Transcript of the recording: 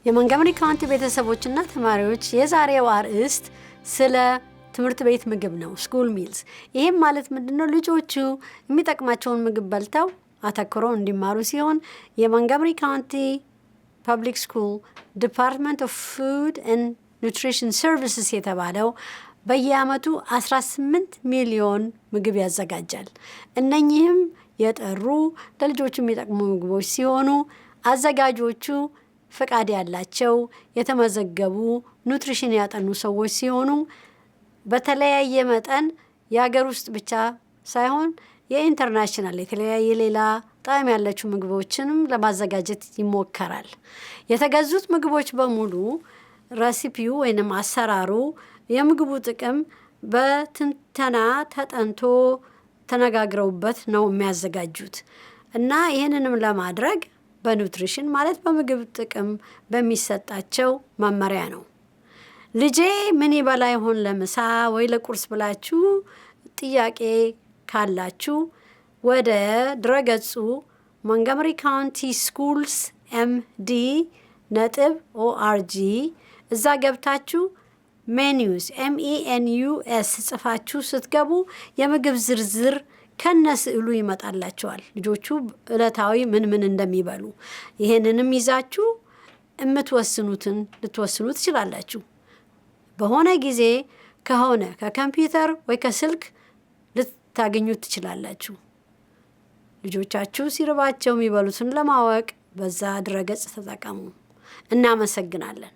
የሞንጎመሪ ካውንቲ ቤተሰቦችና ተማሪዎች፣ የዛሬው አርዕስት ስለ ትምህርት ቤት ምግብ ነው፣ school meals። ይህም ማለት ምንድን ነው? ልጆቹ የሚጠቅማቸውን ምግብ በልተው አተኩረው እንዲማሩ ሲሆን የሞንጎመሪ ካውንቲ Public School Department of Food and Nutrition Services የተባለው በየአመቱ 18 ሚሊዮን ምግብ ያዘጋጃል። እነኚህም የጠሩ፣ ለልጆቹ የሚጠቅሙ ምግቦች ሲሆኑ አዘጋጆቹ ፈቃድ ያላቸው፣ የተመዘገቡ፣ nutrition ያጠኑ ሰዎች ሲሆኑ በተለያየ መጠን የሀገር ውስጥ ብቻ ሳይሆን የ international የተለያየ ሌላ ጣዕም ያላቸው ምግቦችንም ለማዘጋጀት ይሞከራል። የተገዙት ምግቦች በሙሉ recipe ው ወይንም አሰራሩ፣ የምግቡ ጥቅም በትንተና ተጠንቶ ተነጋግረውበት ነው የሚያዘጋጁት እና ይህንንም ለማድረግ በ nutrition ማለት በምግብ ጥቅም በሚሰጣቸው መመሪያ ነው። ልጄ ምን ይበላ ይሆን ለምሳ ወይ ለቁርስ ብላችሁ ጥያቄ ካላችሁ ወደ ድረገጹ Montgomery County Schools MD.org እዛ ገብታችሁ menus MENUS ጽፋችሁ ስትገቡ የምግብ ዝርዝር ከነ ስዕሉ ይመጣላችኋል። ልጆቹ ዕለታዊ ምን ምን እንደሚበሉ ይሄንንም ይዛችሁ የምትወስኑትን ልትወስኑ ትችላላችሁ። በሆነ ጊዜ ከሆነ ከኮምፒውተር ወይ ከስልክ ልታገኙት ትችላላችሁ። ልጆቻችሁ ሲርባቸው የሚበሉትን ለማወቅ በዛ ድረገጽ ተጠቀሙ። እናመሰግናለን።